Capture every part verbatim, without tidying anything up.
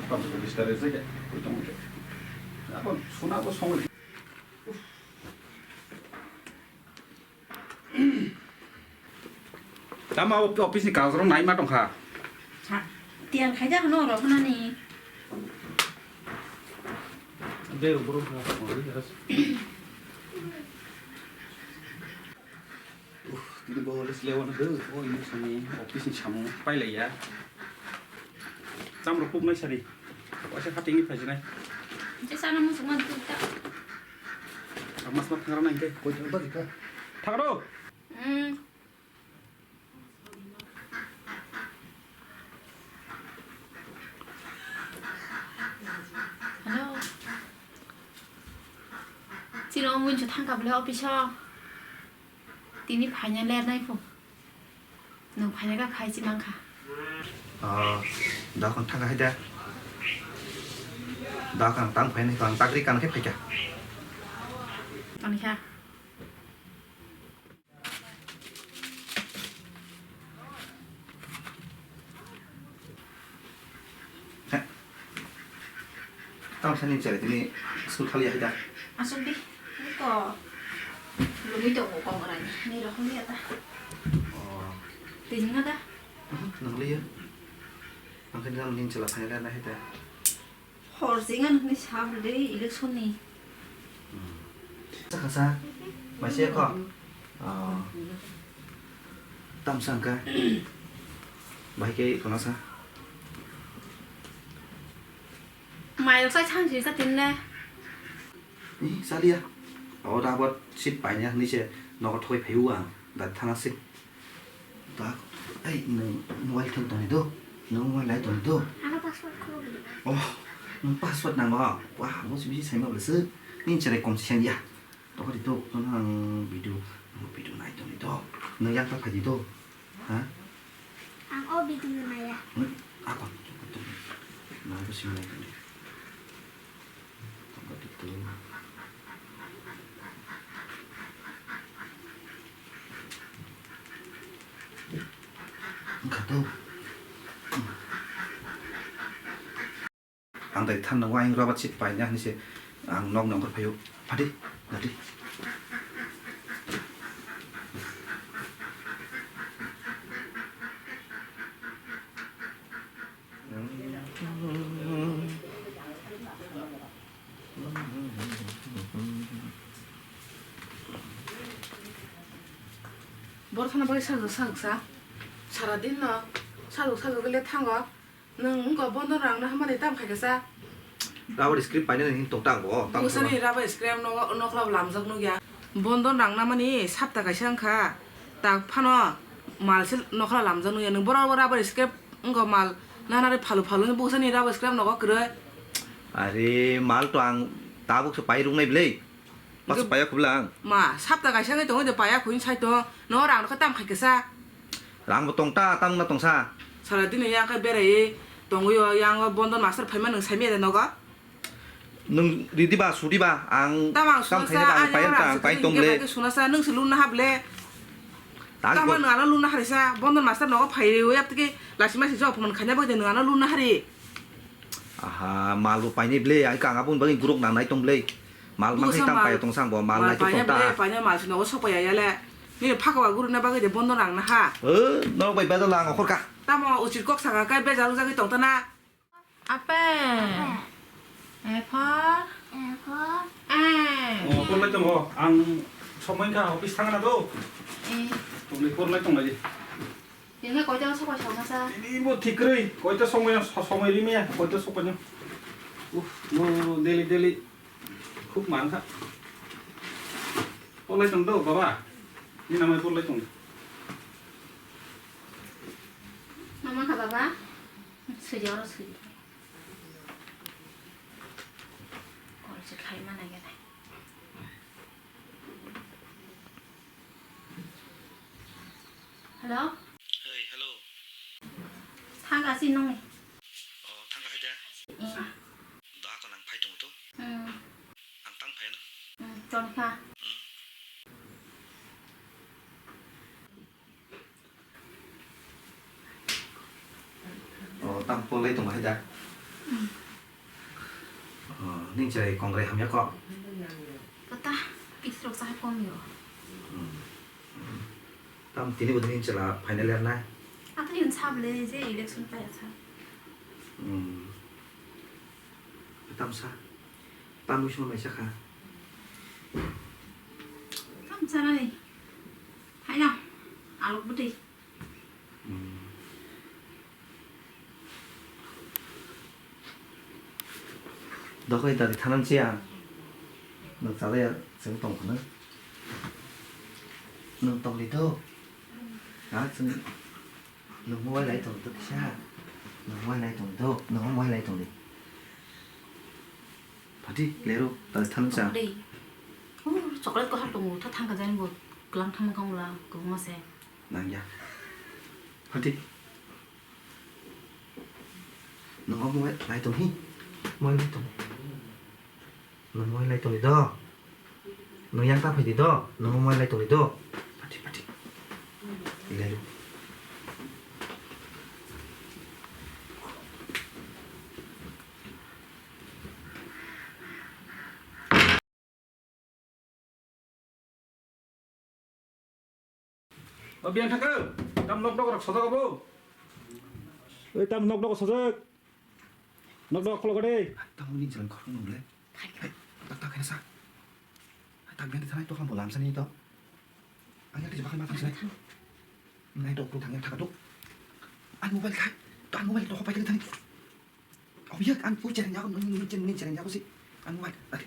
Pablo Vista de Zeke, koi tong ke. Abo suna bo song. Tama office ni kaam rok nai ma tong kha. Ha. Tiyan khai jak no ro hwnani. Be ro bro ha. Uff, tini bo les lewan do, o ini sani office ni samung pailaiya. Cham rok puknai sari. Waisa khatingni phaijinai. Je sana musuk ma dukta. Ang mas ma thangra nai ke. Koi thang bari ka. Thangro. Hmm. Hello. Chini omo wincho thangkha bwle office o. Tini phaina lernai pho. Nwng phaina kha phai chi mankha. Ah, da kon thangkha hai da. Da kan tang phaina kan takri kan khe phaikha. Tangkha. He. Tamo sani chari tini school khali hai da. Asuk di. Iko. Lumi to ko kong rani. Ni rohong ya ta. Oh. Tini nga da. Mhm, nang liya. Ang kini nang ning chela phai da na hai da. Hor se wngkha nokni sab rwdi election ni. Sakha sa, mai se kho. Oh. Tam sa wngkha. Bai khe kono sa. Mai rok sai thang si sa tin le. Ni saliya. O da bot seat paina ni se nogo thoi phayu ang. Da thana se. Tak, ai, nwng mobile thwng tongwi do? Nwng mobile lai tongwi do? Ano password khuluk di. Oh, nwng password nango? Wah, bo se bisi saima bwlwswk. Nini chwrai kom se seng ya. Tokho di do, kono ang video, ang video nai tongwi do. Nwng yang ta phai di do. Ha? Ang o video nai ya. Hmm? Akon, akon tongwi. Nwng bo simi nai tongwi. Wngkha to. Ang dai thanno waing rubber sheet paina hinwi se ang nokni ongkhor phaio. Phadi, nadi. Boro thana bagwi sajak sajak sa. Sara din no sajak sajak le thango. Nwng wngkha bondo rang na hamani tam khai khe sa. Rubber script painani hin tong ta bo, tam bwsani rubber script no nokla lamjak nukya. Bondo rang na mani sapta kaisa wngkha. Tak phano mal se nokla lamjak nukya. Nwng boro rubber script wngkha mal nanari phalu phalu bwsani rubber script nogo kwrwi. Are mal to ang tabuk se pai ruknai bwle. Pas paya khubla ang. Ma, sapta kaisa wngwi tongwi de paya khuin sai tong. No rang rokha tam khai kisa. Rang bo tong ta, tam na tong sa. Sara dini yang kai berai tongwi o yang o Bondon master phaima nwng sai miya de nogo. Nwng ridi ba, sudi ba, ang tam ang suna sa, ang payar ang ka, ang pai tong le. Suna sa, nwng se luna hable. Tam ang nang ano luna hari sa, Bondon master nogo phai ri, o yap tiki lasi masi jok phaman khanya bagde nwng ano luna hari. Aha, mal bo painai ble, ai kang aboni bagwi guruk nang nai tong ble. Mal ma khai tang pai tong sang bo, mal nai tong ta. Painai mal sino o sok pai ya le. Nini phaka wa guru na bagwi de Bondon rang na ha. Eh, norok bai bejal ang okhor ka. Tamo uchit kok saka kai bejal jagwi tong ta na. Ape. Apple. Apple. Eh. Oh, kon lai tong ho. Ang somoi ka office thang na do. Eh. Tong lai kon lai tong lai. Tini koita sopai sokma sa? Tini bo thik kwrwi, koita sopai, sopai rimya, koita sopai no. Uff, no, no, daily, daily. Khub man kha. Polai tong do, baba. Ni namai polai tong. Mama kha baba. Sui oro sui. Kol se khai ma nai gana. Hello? Hey, hello. Thang ka si nung ni. Oh, thang ka haja? Eh. Da ko nang phai tung tu? Hmm. Ang tang phai na. Hmm, ton ka. Hmm. Oh, tam polai tung haja? Oh, nini chwrai kongrai hamya kho? Kata, kithi rok chahai kom yo. Hmm. Tam tini bo nini chwla final year na? Atwini sable je election paya sa. Hmm. Tam sa. Tam wi song mai sakha. Tam sanai. Haina. Alok bwtwi. Hmm. Dokhai dadi thanan siya. Nwng chalaya chwng tong phano. Nwng tongdi do. Ha chwng nwng mobile lai tong do kisa. Nwng mobile lai tong do. Nwng mobile lai tong di. Phati lero dadi thanan sa. Tong di. Oh, chocolate ko har tongo. Tha thang ka jani bo klang thang kang la ko ma se. Nang ya. Phati. Nwng omo lai tong hi. Moi lai tong. Nwng moi lai tong di do. Nwng yang ta phai di do. Nwng moi lai tong di do. Pati, pati. Ilai. O biyang thangkha, tam nok dok rok sajak abo. Oi, tam nok dok sajak. Nok dok kholo gade. Tam ni jalan khoro nung le. Hai, tak tak kena sa. Hai, tak biyang thanai to ham bolam sani to. Ang yang tijak ma thang sini. Nai to tu thang yang thang tu. Ang mobile khai. To ang mobile to hopai thang. Oh, iya, ang, oh, jalan jago, ni, ni, ni jalan jago sih. Ang, wait, oke.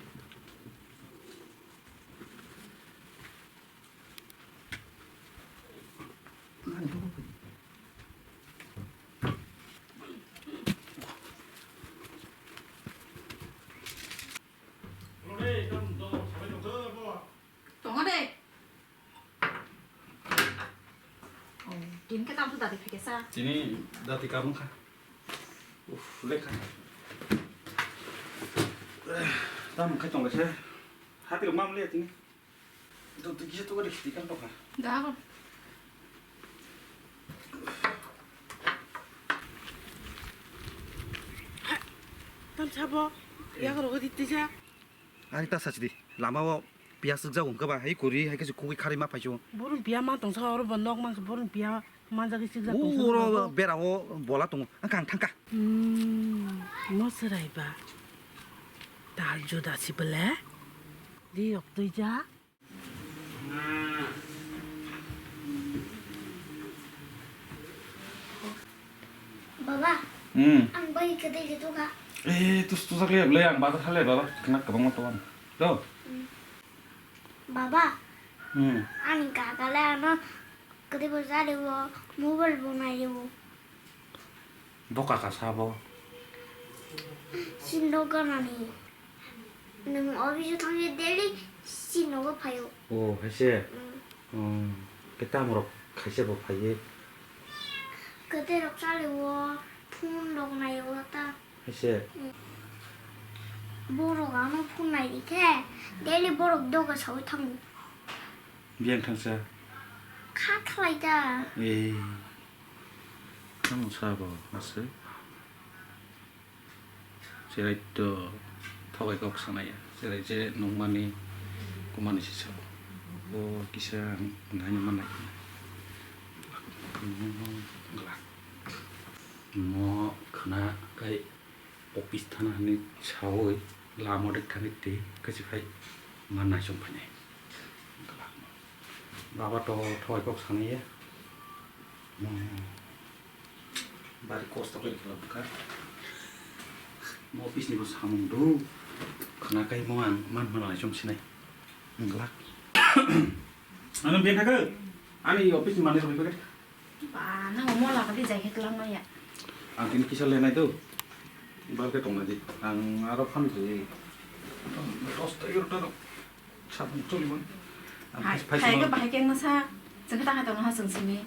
Tongo de. Oh, tini khe tamsa dati phaikhe sa. Tini dati kabung kha. Uff, lekha. Tam khai tong se. Hati rok mam le tini. Do tu kisa tu gari khiti kan tokha. Da ko. Tam sabo. Ya ko ro di tija. Ani ta sachidi, lama o piya sukjak wngkha ba, hai kuri, hai khe se kugui kharwi ma phaisu. Borok piya ma tongsa oro bo nok mangsa borok piya manjagwi sukjak tongsa. Uro bera o bola tongo, ang kang thangka. Hmm, mo chwrai ba. Tal juda si bele. Di ok twi ja. Baba, hmm, ang bai kedai le tuka. Eh, tus tusak le, le ang bazar hale baba, kena kabang ma tuan. Do. Hmm. Baba, hmm, ani kaka le ano kedai bazar le wo mobile bo nai le wo. Bo kaka sabo. Sindok ganani. Nwng office o thangwi daily sindok o phaio. Oh, hai se? Mm. Oh, khe tamo rok khaisa bo phaiwi. Kwtwi rok chali o phone rok nai o ta. Hai se? Mm. Borok ano phone nai di khe daily borok doga sawi thango. Biyang thangsa. Kha khlai da. Eh. Tamo sabo aswk. Cherai to thogai kok sanaya. Cherai je nungmani kumani si sabo. Bo kisa ang nai manai. Glak. Mo khna kai. Office thana hinwi sawi lama de thangwi twi kachi phai ma naisong phainai. Baba to thoi kok sanai ya. Hmm. Bari kosto khe khela bwkha. Mo office ni bo samung do. Khna kai mo ang man ma naisong sinai. Glak. Ano ben thaka. Ani office ni manai rok. Ba, nang omo lama di jai khe twlang maya. Ang tini kisa lenai do. Bal khe tongnai di. Ang aro phan di. Dos ta egarota rok. Sabun choli man. Ang phai phai phai khe bahai khe nasa. Chwng khe ta hai tongno ha chwng simi.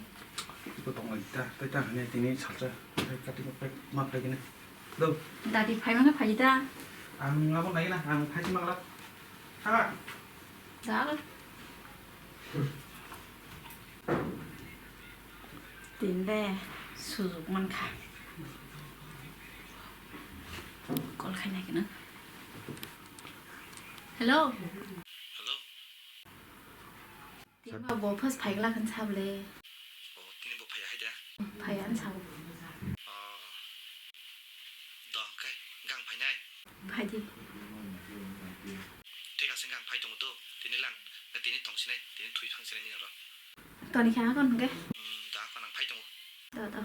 Iko tongnai ta. Tai ta hanya tini salsa. Tai kati ma phai ma phai kene. Do. Dadi phai ma phai ta. Ang abo nai na. Ang phai si ma la. Ha. Dal. Tinde sujuk mankha. Call khainai keno. Hello. Hello. Tima bo first phaigla khan sable. Oh, tini bo phaiya hai da? Phaiya ang sao. Oh. Do, hwnkhe, gang phainai? Phaidi. Thik ase, gang phai tongo do. Tini lang, tini tongsinai, tini thui phangsinai nini oro. Toni kha akon hwnkhe? Hmm, do, akon ang phai tongo. Do, do.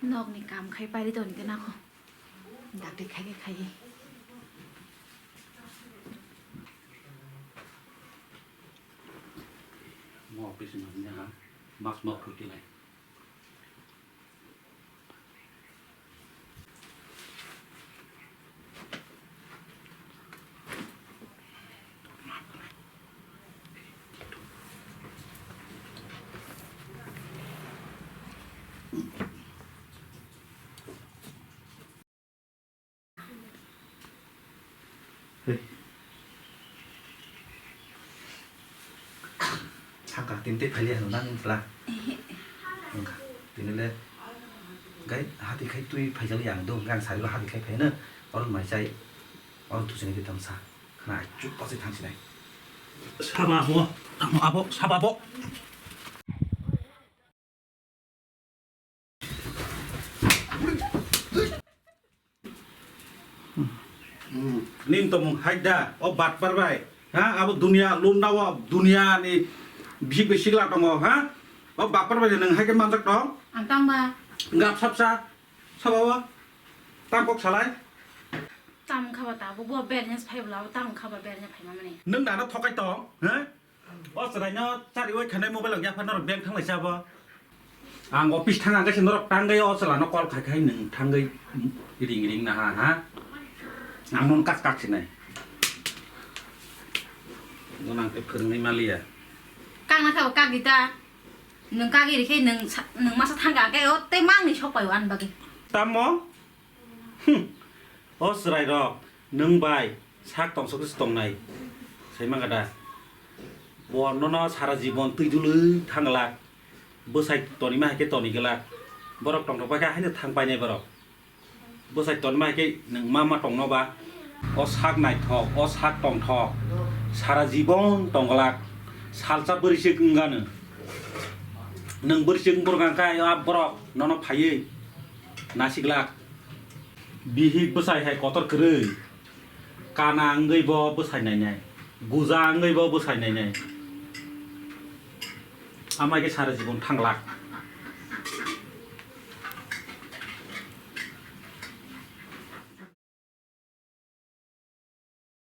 Nokni kam khai pari toni khe nakho. Dakti khai khai. Mo office ni ha, mask mo phuti lai. Hey. Saka tinte phaili ano nang pla. Ehe. Wngkha. Tini le gai hati khai twi phaijak yang do, gang sari ba hati khai phaina. Oro mai chai. Oro thusini di tamsa. Khna chup pasi thangsinai. Saba ho, amo abo, saba bo. Nin tomung hai da, o batpar bai. Ha, abo dunia lunda o dunia ni bisik bisik la tongo, ha? O batpar bai nang hai ke manjak tong? Ang tang ba. Gap sapsa, saba o. Tang kok salai. Tam khaba ta, bo, bo bernya phai bla, tam khaba bernya phai mamani. Nang dano thokai tong, ha? O chwraino chari oi khanai mobile rok yapha norok bank thanglai chabo. Ang office thang ang kaisa norok tangwi o chwlano call khai khai nwng thangwi ring ring naha ha. Ang nono kak kak sinai. Nono ang tei phwrwngwi maliya. Kak na kha kak di ta. Nwng kak iri khe nwng sa-, nwng masa thang kha khe o tei mangni sok pai o ani bagwi. Tamo? Hmm. O chwrairok, nwng bai sak tongsok se tongnai. Sai mangkha da? Bo nono sara jibon twi dului thang glak. Bwsai tonima hai khe toni glak. Borok tongthok pai khe haino thang painai borok. Bwsai tonima hai khe nwng ma ma tongno ba? O sak naithok, o sak tongthok. Sara jibon tong glak. Salsa bwrwi se wng gano. Nwng bwrwi se wng borok hwn khe a borok nono phaiwi nasi glak. Bihik bwsai hai kotor kwrwi, kana wngwi bo bwsai nainai, buja wngwi bo bwsai nainai, amai khe sara jibon thang glak.